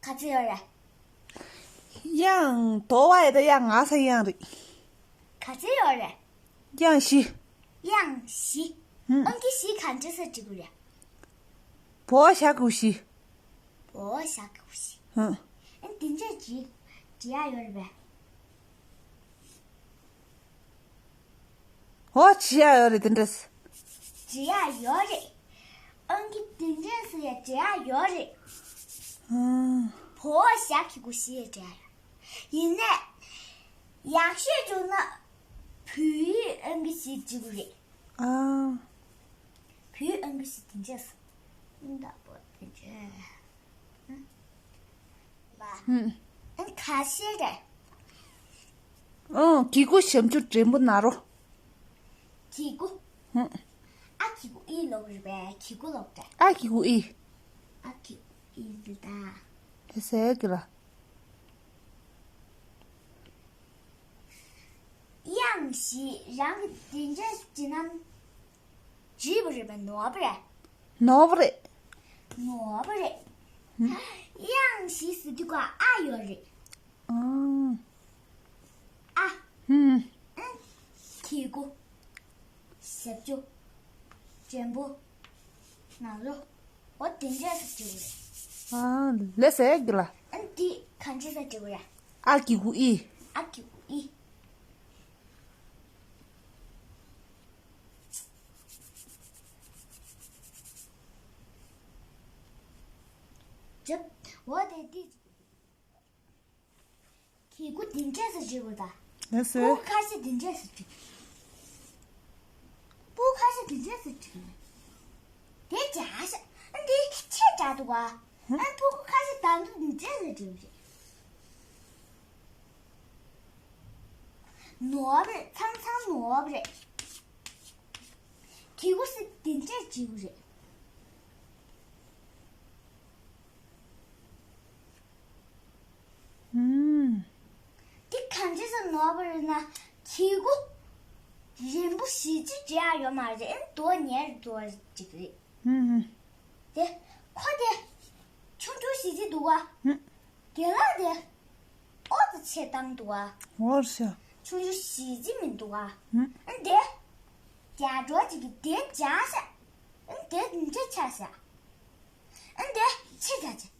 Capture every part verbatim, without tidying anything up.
ག་ཚོད་ཡོད་རེད། དབྱངས་དོ་བ་ཡི་ད་དབྱངས་ང་ས་དབྱངས་རེད། ག་ཚོད་ཡོད་རེད། དབྱངས་བཞི། དབྱངས་བཞི། ཧུམ། ཨང་ཀི་བཞི་གང་ཅི་ས་བྲིས་དགོས་རེད། བོ་ཞ་གི་གུ་བཞི། བོ་ཞ་གི་གུ་བཞི། ཧུམ། ཨ་འདི་འདྲས་བྲིས་བྲིས་ཡ་ཡོད་རེད་པས། ཨོ་བྲིས་ཡ་ཡོད་རེད་དེ་འདྲས། བྲིས་ཡ་ཡོད་རེད། ཨང་ཀི་དེ་འདྲས་སུ་ཡ་བྲིས་ཡ་ཡོད་རེད། ཨང་། བོ་ཞ་གི་གུ་བཞི་ཡ་བྲིས་ཡ་ཡོད། ཡིན་ནས། ཡག་ཤོས་བྱུང་ན། བོད་ཡིག་ཨང་ཀི་བཞི་བྲིས་དགོས་རེད། ཨང་། བོད་ཨང་ཀི་བཞི་དེ་འདྲས་སུ། ཨང་དང་པོ་དེ་འདྲས། ཨང་། ཨང་ཁ་ཤས་རེད། ཨང་གི་གུ་ཞབས་ཀྱུ་འགྲེང་བུ་ན་རོ། གི་གུ། ཧུམ། ཨ་གི་གུ་ཨི་ལོག་རེད་པས། གི་གུ་ལོག་རེད། ཨ་གི་གུ་ཨི། ཨ་གི་གུ་ཨི་རེད་ད། དེ་ཟེར་གི་ར། དབྱངས་བཞི་རང་གི་དེ་འདྲ་བྱེད་ན། བྲིས་པ་རེད་པས། ནོར་བ་རེད། ནོར་བ་རེད། ནོར་བ་རེད། ཧུམ། དབྱངས་བཞི་ཟེར་དུས་ཀ་ཨ་ཡོད་རེད། ཨང་། ཨ། ཧུམ། ཨ། གི་གུ། ཞབས་ཀྱུ། འགྲེང་བུ། ན་རོ། འོ་དེ་འདྲས་སུ་བྲིས་པ་རེད། ཨ། ལེ་ཟེར་གི་ལ། ཨ་འདི་གང་ཅི་ས་བྲིས་པ་རེད། ཨ་གི་གུ་ཨི། ཨ་གི་གུ་ཨི། འོ་དེ་འདི། གི་གུ་དེ་འདྲས་སུ་བྲིས་པ་དང་། ལགས་སོ། སྤུ་གུ་ཁ་ཤས་དེ་འདྲས་སུ་བྲིས། སྤུ་གུ་ཁ་ཤས་དེ་འདྲས་སུ་བྲིས། དེ་འདྲ་ཤ། ཨ་འདི་ཆེ་དྲགས་འདུག་ག་ཨ་སྤུ་གུ་ཁ་ཤས་དང་དུ་དེ་འདྲས་སུ་བྲིས་པ་རེད། ནོར་བ་རེད། ཚང་ཚང་ནོར་བ་རེད། གི་གུ་སི་དེ་འདྲས་བྲིས་པ་རེད། ཨུམ། འདི་གང་ཅི་ཟེར་ནོར་བ་རེད་ན། གི་གུ་རིང་པོ་ཞེ་ཅིག་བྲིས་ཡ་ཡོད་མ་རེད། ཨེ་འདུག་ཉེ་རུ་འདུག་ཅིག་རེད། ཨུམ། དེ་ཁོ་དེ་ཆུང་ཆུང་ཞེ་ཅིག་འདུག་ག་ཨུམ། རྒན་ལགས་དེ་ཨོ་ཙི་ཆེ་བཏང་འདུག་ག་འོར་ཤ། ཆུང་ཆུང་ཞེ་ཅིག་མི་འདུག་ག་ཨུམ། ཨ་དེ་རྒྱ་གྲོགས་ཅིག་གིས་དེ་འཇགས་ཤག་ཨ་དེ་འདྲ་ཆགས་ཤག་ཨ་དེ་ཆེ་དྲགས་ཅིག་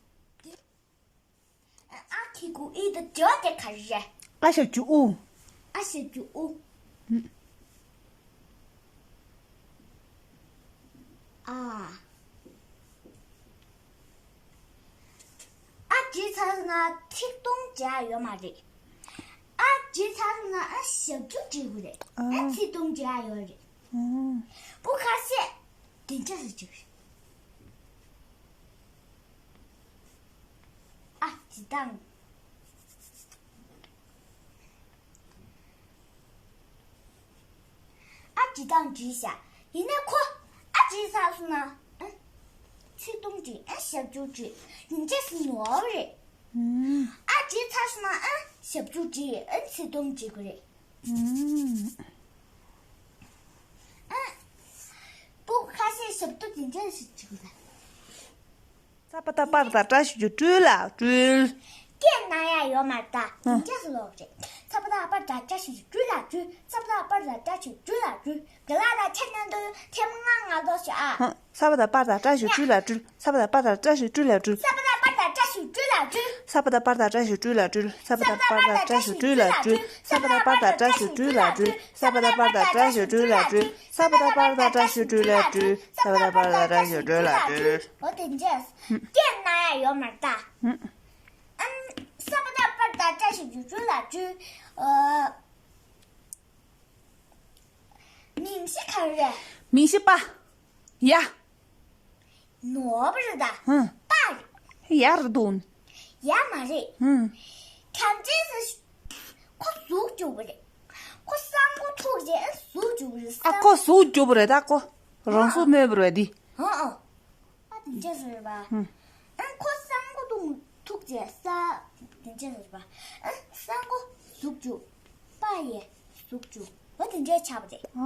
ཨ་གི་གུ་ཨི་དང་འབྲེལ་བ་དེ་ག་རེ་རེད། ཨ་ཞབས་ཀྱུ་ཨུ། ཨ་ཞབས་ཀྱུ་ཨུ། ཨ། ཨ་བྲིས་ཚར་སོང་ན་ཚིག་སྟོང་འབྲི་ཡ་ཡོད་མ་རེད། ཨ་བྲིས་ཚར་སོང་ན་ཨ་ཞབས་ཀྱུ་འབྲི་དགོས་རེད། ཨ་ཨ། ཚིག་སྟོང་འབྲི་ཡ་ཡོད་རེད། ཨ། སྤུ་ཁ་ཤས་དེ་འདྲ་ཞིག་བྲིས། ཨ་སྤྱིར་བཏང་། ཨ་སྤྱིར་བཏང་བྲིས་ཤག་ཡིན་ནའི་ཁོ་ཨ་བྲིས་ཚར་སོང་ན། ཨ་ཚིག་སྟོང་བྲིས། ཨ་ཞབས་ཀྱུ་བྲིས། ཡིན་ཅེས་སུ་ནོར་བ་རེད། ཨ་བྲིས་ཚར་སོང་ན་ཨ་ཞབས་ཀྱུ་བྲིས། ཨ་ཚིག་སྟོང་བྲིས་དགོས་རེད། ཨ་སྤུ་གུ་ཁ་ཤས་ཞབས་ཏོག་དེ་འདྲ་ཞིག་བྲིས་དགོས་རེད། ས་པ་བཏགས་པ་ར་བཏགས་སྲ་ཞབས་ཀྱུ་སྤྲུལ་ལ་སྤྲུལ། སྐད་ན་ཡ་ཡོད་མ་རེད་ད། ཨ། དེ་འདྲ་ཞིག་ལོག་རེད། ས་པ་བཏགས་པ་ར་བཏགས་སྲ་ཞབས་ཀྱུ་སྤྲུལ་ལ་སྤྲུལ། ས་པ་བཏགས་པ་ར་བཏགས་སྲ་ཞབས་ཀྱུ་སྤྲུལ་ལ་སྤྲུལ། དགེ་ལགས་ལ་ཁྱེད་རྣམ་པ་ཐེངས་མ་ལྔ་ལྔ་ལོག་ཤོག་ཨ། ཧ། ས་པ་བཏགས་པ་ར་བཏགས་སྲ་ཞབས་ཀྱུ་སྤྲུལ་ལ་སྤྲུལ། ས་པ་བཏགས་པ་ར་བཏགས་སྲ་ཞབས་ཀྱུ་སྤྲུལ་ལ་སྤྲུལ། ས་པ་བཏགས་པ་ར་བཏགས་སྲ་ཞབས་ཀྱུ་སྤྲུལ་ལ་སྤྲུལ། ས་པ་བཏགས་པ་ར་བཏགས་སྲ་ཞབས་ཀྱུ་སྤྲུལ་ལ་སྤྲུལ། ས་པ་བཏགས་པ་ར་བཏགས་སྲ་ཞབས་ཀྱུ་སྤྲུལ་ལ་སྤྲུལ། ས་པ་བཏགས་པ་ར་བཏགས་སྲ་ཞབས་ཀྱུ་སྤྲུལ་ལ་སྤྲུལ། ས་པ་བཏགས་པ་ར་བཏགས་སྲ་ཞབས་ཀྱུ་སྤྲུལ་ལ་སྤྲུལ། ས་པ་བཏགས་པ་ར་བཏགས་སྲ་ཞབས་ཀྱུ་སྤྲུལ་ལ་སྤྲུལ། ས་པ་བཏགས་པ་ར་བཏགས་སྲ་ཞབས་ཀྱུ་སྤྲུལ་ལ་སྤྲུལ། འོ་དེ་འདྲས། སྐད་ན་ཡ་ཡོད་མ་རེད་ད། ཨ་ས་པ་བཏགས་པ་ར་བཏགས་སྲ་ཞབས་ཀྱུ་སྤྲུལ་ལ་སྤྲུལ། ཨ། མིང་གཞི་ག་རེ་རེད། མིང་གཞི་པ། ཡ། ནོར་བ་རེད་ད། ཧུམ། པ་རེད། ཡ་རེད་དོ། ཡ་མ་རེད། ཧུམ། ཁྱམས་ཅན་ཟེར། ཁོ་ཟུག་རྒྱུ་བ་རེད། ཁོ་གསང་སྒོ་ཐུག་རྗེས་ཟུག་རྒྱུ་བ་རེད། ཨ་ཁོ་ཟུག་རྒྱུ་བ་རེད་ད་ཁོ། རང་ཟུག་མེད་པ་རེད་འདི། ཨ་ཨ། ཨ་དེ་འདྲས་རེད་པ། ཧུམ། ཨ་ཁོ་གསང་སྒོ་ཐུག་ཐུག་རྗེས་ས། དེ་འདྲས་རེད་པ། ཨ་གསང་སྒོ་ཟུག་རྒྱུ། པ་ཡི་ཟུག་རྒྱུ། འོ་དེ་འདྲས་ཆགས་པ་རེད། ཨ།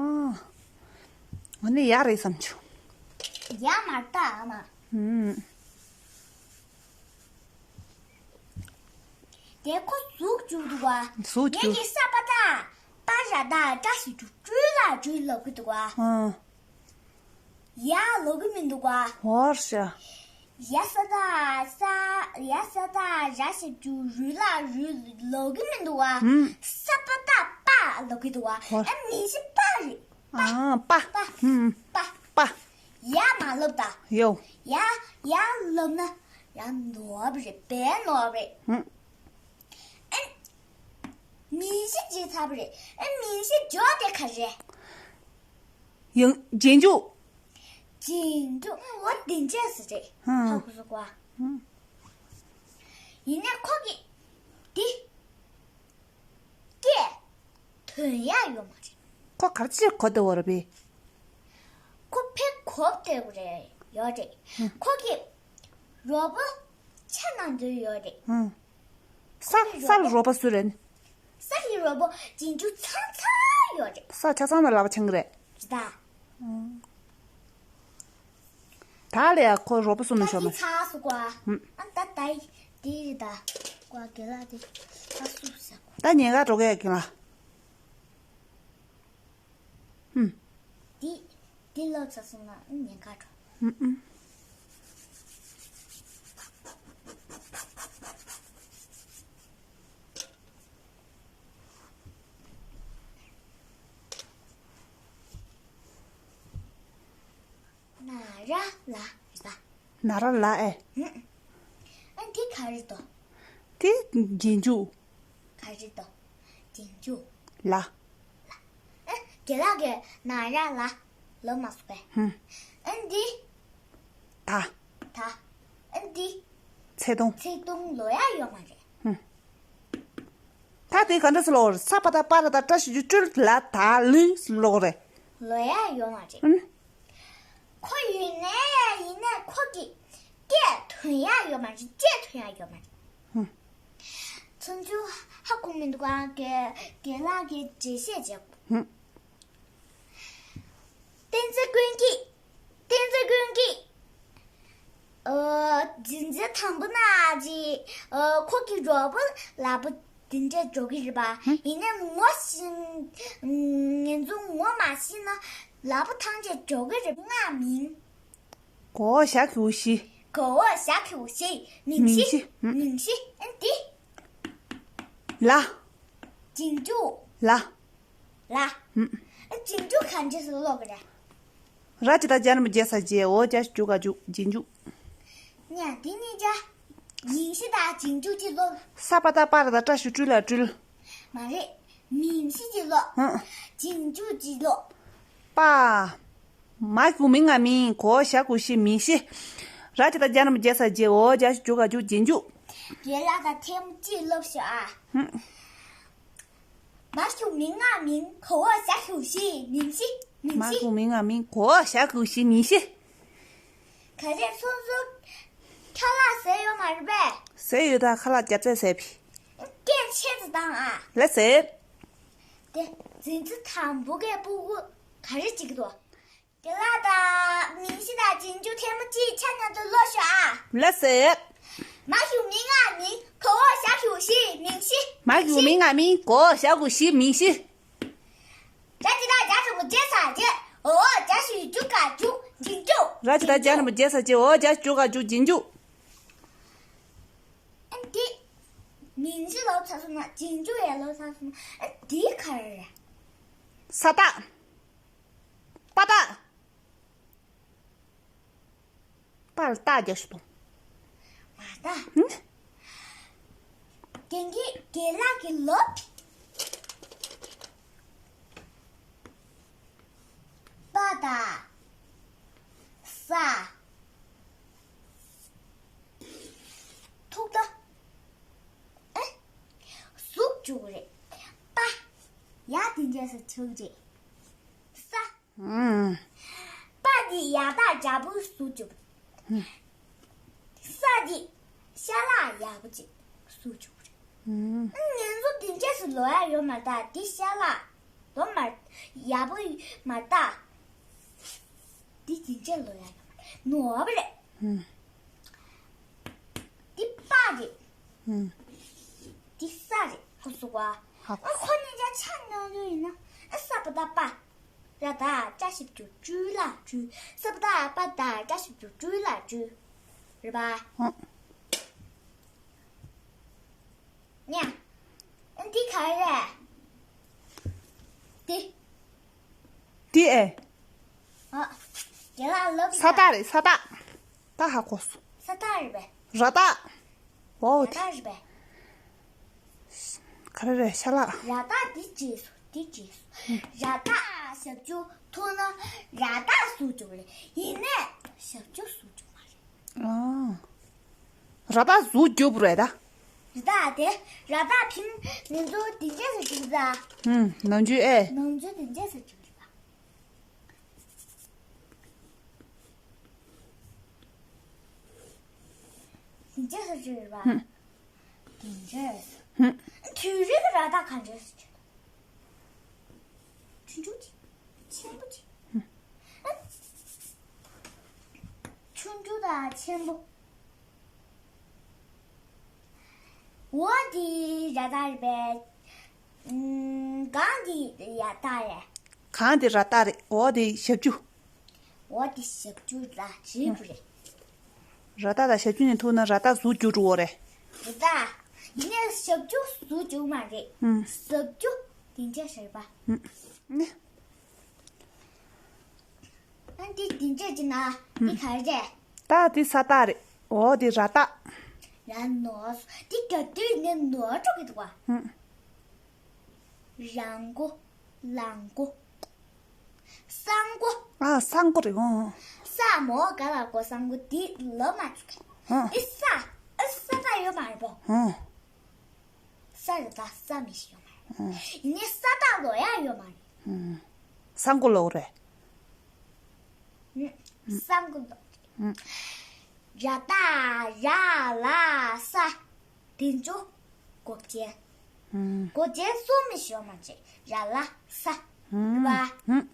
འོ་ནི་ཡ་རེད་བསམ་བྱུང་། ཡ་མ་རེད་ད་ཨ་མ། ཧུམ། ངས་ཁོ་ཟུག་བཅུག་འདུག་བ། ཟུག་ངས་བཅུག་ཀྱི་ས་པ་ཏ། པ་ར་ད་ཏྲ་ཞབས་ཀྱུ་ཀྲུ་ལ་ཀྲུ་ལབ་ཀྱི་འདུག་བ། ཨང་། ཡ་ལབ་ཀྱི་མི་འདུག་བ། ཧོར་ཤ། ཡ་ས་ད་ས། ཡ་ས་ད་ར་ཞབས་ཀྱུ་རུ་ལ་རུ་ལབ་ཀྱི་མི་འདུག་བ། ཧུམ། ས་པ་ཏ་པ་ལབ་ཀྱི་འདུག་བ། ཧོར། ཨ་མིང་གཞི་པ་རེད། ཨ་པ། པ། ཧུམ། པ། པ། ཡ་མ་ལབ་ད། ཡོ། ཡ་ཡ་ལབ་ན་ཡ་ནོར་བ་རེད། བས་ནོར་བ་རེད། ཧུམ། ཨེ། མིང་གཞི་བརྗེ་ཚར་བ་རེད། ཨེ་མིང་གཞི་འཇོག་དེ་ག་རེ་རེད། ཡང་རྗེས་འཇུག་རྗེས་འཇུག་འོ་དེ་འདྲས་སུ་རེད། ཧ་ཧུམ། གོ་སོང་བ། ཧུམ། ཡིན་ནའི་ཁོ་གི་འདི་སྐད་ཐོན་ཡ་ཡོད་མ་རེད། ཁོ་ག་རེ་བྱེད་གོ་བདེ་བོ་རེད་པས། ཁོ་ཕེ་གོ་བདེ་བོ་རེད་ཡོད་རེད། ཧུམ། ཁོ་གི་རོ་པོ་ཆ་ན་འདོད་ཡོད་རེད། ཧུམ། ས་ས་ལ་རོ་པོ་སུ་རེད། ས་ཡི་རོ་པོ་རྗེས་འཇུག་ཚང་ཚང་ཡོད་རེད། ས་ཆ་ཚང་ན་ལག་པ་འཆང་གི་རེད། རེད་ད། ཨང་། ད་ལས་ཡ་ཁོ་རོ་པོ་སུ་མི་ཤོར་མ། ད་ཚ་སུ་ཀ་བ། ཧུམ། ཨ་ད་ད་ཡི་དེ་རེད་ད། ཀ་བ་དགེ་ལགས་དེ་ད་སུ་ཟེར་ཀ་བ། ད་ཉེན་ཁ་འགྲོ་གི་ཡ་གི་ལ། ཧུམ། འདི་འདི་ལོ་ཚ་སོང་ན་ཉེན་ཁ་འགྲོ། ཧུམ་ཧུམ། ན་ར་ལ་རེད་ད། ན་ར་ལ་ཨེ། ཧུམ། ཨ་འདི་ག་རེད་དོ། དེ་རྗེས་འཇུག་ག་རེ་དོ། རྗེས་འཇུག་ལ། ཨ། དགེ་ལགས་ཀྱིས་ན་ར་ལ་ལབ་མ་སོང་པས། ཧུམ། ཨ་འདི། ད། ད། ཨ་འདི། ཚེ་ཐུང་། ཚེ་ཐུང་ལབ་ཡ་ཡོད་མ་རེད། ཧུམ། ད་དེ་ག་འདྲ་སེ་ཀློག་རེད། ས་པ་ཏ་པ་ར་ད་ཏྲ་ཞབས་ཀྱུ་ཀྲུ་ལ་ད་ལུ་ཀློག་རེད། ལབ་ཡ་ཡོད་མ་རེད། ཧུམ། ཁོ་ཡིན་ནའི་ཡིན་ནའི་ཁོ་གི་སྐད་ཐོན་ཡ་ཡོད་མ་རེད། སྐད་ཐོན་ཡ་ཡོད་མ་རེད། ཧུམ། ཚུན་ཚོད་ཧ་གོ་མི་འདུག་ག་དགེ་དགེ་ལགས་ཀྱིས་འགྲེལ་བཤད་བྱེད་དགོས། ཧུམ། བསྟན་འཛིན་ཀུན་སྐྱིད། བསྟན་འཛིན་ཀུན་སྐྱིད། ཨོ། རྗེས་འཇུག་དང་པོ་ན་ཅི། ཨོ། ཁོ་གི་རོ་པོ་ལ་པོ་དེ་འདྲས་འཇོག་གི་རེད་པ། ཧུམ། ཡིན་ནའི་ངོ་ཤེས། ངེད་ཚོ་ངོ་མ་ཤེས་ན་ལ་པོ་ཐམས་ཅད་འཇོག་གི་རེད། ང་མིན། གོ་ཞ་གི་གུ་ཞི། གོ་ཞ་གི་གུ་ཞི། མིང་གཞི། མིང་གཞི། མིང་གཞི། ཨ་འདི། ལ། རྗེས་འཇུག་ལ། ལ། ཧུམ། ཨ་རྗེས་འཇུག་ག་འདྲས་སེ་ཀློག་གི་རེད། ར་ཅི་ད་ཇ་ན་མ་ཇེ་ས་ཇེ། འོ་ཇ་ཞབས་ཀྱུ་ག་ཞབས་ཀྱུ་རྗེས་འཇུག་ཉ་འདི་གཉིས་ཆ། མིང་གཞི་དང་རྗེས་འཇུག་གཅིག་ཀློག་ས་པ་ཏ་པ་ར་ད་ཏྲ་ཞབས་ཀྱུ་ཀྲུ་ལ་ཀྲུལ། མ་རེད། མིང་གཞི་གཅིག་ཀློག་ཧུམ། རྗེས་འཇུག་གཅིག་ཀློག་པ། མ་གི་གུ་མི་ང་མིང་། གོ་ཞ་གི་གུ་ཞི། མིང་གཞི། ར་ཅི་ད་ཇ་ན་མ་ཇེ་ས་ཇེ། འོ་ཇ་ཞབས་ཀྱུ་ག་ཞབས་ཀྱུ་རྗེས་འཇུག་དགེ་ལགས་དང་ཐལ་མོ་གཅིག་ལབ་ཤོག་ཨ། ཧུམ། མ་གི་གུ་མི་ང་མིང་། གོ་ཞ་གི་གུ་ཞི། མིང་གཞི། མིང་མ་གི་གཞི། གུ་མི་ང་མིང་། གོ་ཞ་གི་གུ་ཞི། མིང་གཞི། ག་རེ་སོང་སོང་། ཁ་ལག་ཟས་ཡོད་མ་རེད་པས། ཟས་ཡོད་ད། ཁ་ལག་རྒྱབ་རྩལ་ཟས་པས། སྐད་ཆེ་ཙམ་བཏང་ཨ། ལགས་སེ། དེ་རྗེས་འཇུག་དང་པོ་གི་ཕྲུ་གུ་ག་རེ་བྱེད་ཀྱི་འདུག་དགེ་ལགས་དང་མིང་གཞི་དང་རྗེས་འཇུག་ཐལ་མོ་གཅིག་ཆ་མཉམ་དུ་ཀློག་ཤོག་ཨ། ལགས་སེ། མ་གི་གུ་མི་ང་མིང་། གོ་ཞ་གི་གུ་ཞི། མིང་གཞི། མ་གི་གུ་མི་ང་མིང་། གོ་ཞ་གི་གུ་ཞི། མིང་གཞི། ར་ཅི་ད་ཇ་ན་མ་ཇེ་ས་ཇེ། འོ་ཇ་ཞབས་ཀྱུ་ག་ཞབས་ཀྱུ་རྗེས་འཇུག་ར་ཅི་ད་ཇ་ན་མ་ཇེ་ས་ཇེ། འོ་ཇ་ཞབས་ཀྱུ་ག་ཞབས་ཀྱུ་རྗེས་འཇུག་ཨ་འདི། མིང་གཞི་ལབ་ཚར་སོང་ན། རྗེས་འཇུག་ཡང་ལབ་ཚར་སོང་ན། ཨ་འདི་ག་རེ་རེད། ས་རྟགས། པ་རྟགས། པ་ལ་རྟགས་རྒྱག་ཤོག་དང་། མ་རྟགས། ཧུམ། རྒན་གྱིས་རྒན་ལགས་ཀྱི་ལོ། པ་དང་། ས། ཐུག་ད། ཨེ། ཟུག་བཅུག་རེད། པ། ཡ་དེ་འདྲས་སེ་བཅུག་རེད། ས། ཨུམ། པ་འདི་ཡ་བཏགས་ཡ་བུ་ཟུག་བཅུག་ས་འདི་ཤ་ལག་ཡག་པོ་ཅིག་ཟུག་བཅུག་ཨུམ། ངེད་ཚོ་དེ་འདྲས་སེ་ཀློག་ཡ་ཡོད་མ་རེད་ད། འདི་ཤ་ལག་ལོ་མ་ཡག་པོ་མ་རེད་ད། འདི་དེ་འདྲས་ཀློག་ཡ་ཡོད་མ་རེད། ནོར་བ་རེད། ཨུམ། འདི་པ་རེད། ཨུམ། འདི་ས་རེད་ཁོ་སུ་བ། ཧ་གོ། ཨ་ཁོ་གཉིས་ཆ་ཆ་ནང་དུ་ཡིན་ན་ཨ་ས་པ་ད་པ། ར་ད་ཀྱ་ཞབས་ཀྱུ་ཅུ་ལ་ཅུ། ས་པ་ད་པ་ད་ཀྱ་ཞབས་ཀྱུ་ཅུ་ལ་ཅུ། རེད་པ། ཨ། ཉ། ཨ་འདི་ག་རེ་རེད། འདི། འདི་ཨེ། ཨ། རྒན་ལགས་ལབ། ས་རྟགས་རེད་ས་རྟགས། ད་ཧ་གོ་སོང་། ས་རྟགས་རེད་པས། ར་རྟགས། ཨོ། ར་རྟགས་རེད་པས། ག་རེ་རེད་ཤ་ལགས། ར་རྟགས་འདི་བརྗེད་སོང་འདི་བརྗེད་སོང་། ར་རྟགས་ཞབས་ཀྱུ་ཐུག་ན་ར་རྟགས་ཟུག་འགྲོ་གི་རེད། ཡིན་ནའི་ཞབས་ཀྱུ་ཟུག་འགྲོ་མ་རེད། ཨ། ར་རྟགས་ཟུག་རྒྱོབ་རེད་ད། ར་རྟགས་དེ་ར་རྟགས་ཕིང་ང་ཚོ་དེ་འདྲས་སུ་བྱུང་ས། ཧུམ། ནང་ཆོས་ཨེ། ནང་ཆོས་དེ་འདྲས་སུ་བྱུང་ས། དེ་འདྲས་སུ་བྱུང་ས། ཧུམ། དེ་འདྲས་སུ། ཧུམ། དུས་རིག་གི་ར་རྟགས་ག་འདྲས་སུ་བྱུང་ས། ཆུང་ཆུང་ཅིག་ཆེན་པོ་ཅིག་ཧུམ། ཆུང་ཆུང་དང་ཆེན་པོ། འོ་དེ་ར་རྟགས་རེད་པས། ཨུམ། གང་དེ་ར་རྟགས་རེད། གང་དེ་ར་རྟགས་རེད། འོ་དེ་ཞབས་ཀྱུ། འོ་དེ་ཞབས་ཀྱུ་ལ་རིག་པ་རེད། ར་རྟགས་དང་ཞབས་ཀྱུ་ནས་ཐུག་ན་ར་རྟགས་ཟུག་འགྱུར་འགྲོ་བ་རེད། རེད་ད། ཡིན་ནའི་ཞབས་ཀྱུ་ཟུག་འགྱུར་མ་རེད། ཨུམ། ཞབས་ཀྱུ་དེ་འདྲས་རེད་པ། ཨུམ། ནི། ཨ་འདི་དེ་འདྲས་ཅིག་ན་འདི་ག་རེ་རེད། ད་འདི་ས་རྟགས་རེད། འོ་འདི་ར་རྟགས། ཡ་ནོར་སོང་། འདི་རྒྱག་དུས་ནས་ནོར་འགྲོ་གི་འདུག་བ། ཧུམ། རང་མགོ། ལང་མགོ། སང་མགོ། ཨ་སང་མགོ་རེད་འོང་། ས་མོ་ག་ལ་མགོ་སང་མགོ་འདི་ལབ་མ་བཅུག་གི་ཧུམ། འདི་ས། ཨ་ས་རྟགས་ཡོད་མ་རེད་པོ། ཧུམ། ས་རེད་ད་ས་མི་ཤེས་ཡོད་མ་རེད། ཨང་། ཡིན་ནའི་ས་རྟགས་ལོག་ཡ་ཡོད་མ་རེད། ཨང་། ས་མགོ་ལོག་རེད། ཨང་། ས་མགོ་ལོག་རེད། ཨང་། ར་རྟགས་ར་ལ་ས། དེ་ཚོ་མགོ་ཅན། ཨང་། མགོ་ཅན་སུ་མི་ཤེས་ཡོད་མ་རེད། ར་ལ་ས། ཨང་། རེད་པ། ཨང་།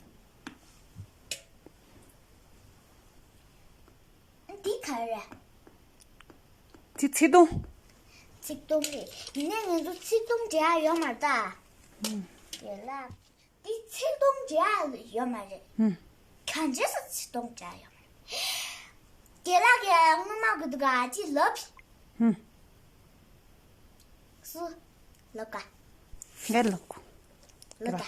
འདི་ག་རེ་རེད། འདི་ཚིག་ཐུང་། ཚིག་ཐུང་རེད། ཡིན་ནའི་ང་ཚོ་ཚིག་ཐུང་འབྲི་ཡ་ཡོད་མ་རེད་ད། ཧུམ། རྒན་ལགས། འདི་ཚིག་ཐུང་འབྲི་ཡ་ཡོད་མ་རེད། ཧུམ། གང་ཅི་སུ་ཚིག་ཐུང་འབྲི་ཡ་ཡོད་མ་རེད། རྒན་ལགས་ཀྱིས་སྔོན་མ་གི་འདུག་ག་ཅི་ལབ། ཧུམ། སུ། ལབ་ཀ་ངས་ལབ་གོ་ལབ་ཀ་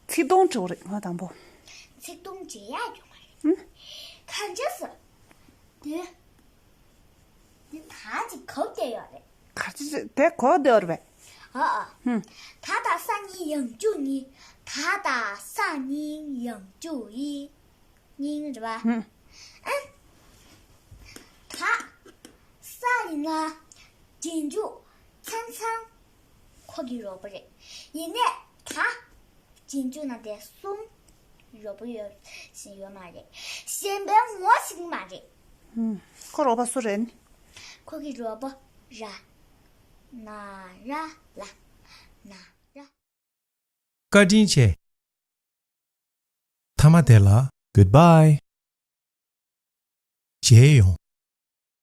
ཚིག་ཐུང་བྲིས་རེད་ང་དང་པོ། ཚིག་ཐུང་བྲིས་ཡ་ཡོད་མ་རེད། ཧུམ། གང་ཅི་སུ། དེ། དེ་ད་ཅིག་གབ་བསྡད་ཡོད་རེད། ག་ཅི་ཅི་དེ་གོ་བསྡད་ཡོད་རེད་པས། ཨ་ཨ། ཧུམ། ད་དང་ས་གཉིས་ཡང་འཇུག་གཉིས། ད་དང་ས་གཉིས་ཡང་འཇུག་གཉིས། གཉིས་རེད་པ། ཧུམ། ཨ། ད། ས་ཡིན་ན། རྗེས་འཇུག་ཚང་ཚང་། ཁོ་གི་རོགས་པ་རེད། ཡིན་ནའི་ད། རྗེས་འཇུག་ན་དེ་གསུམ། རོགས་པ་ཡོད་བཞིན་ཡོད་མ་རེད། གཞན་པའི་ངོ་ཤེས་མ་རེད། ཧུམ། ཁོ་རོགས་པ་སུ་རེད། ཁོ་གི་རོགས་པ་ར། ན་ར་ལ། ན་ར། བཀའ་དྲིན་ཆེ། མཐའ་མ་དེ་ལ་Goodbye། མཇལ་ཡོང་།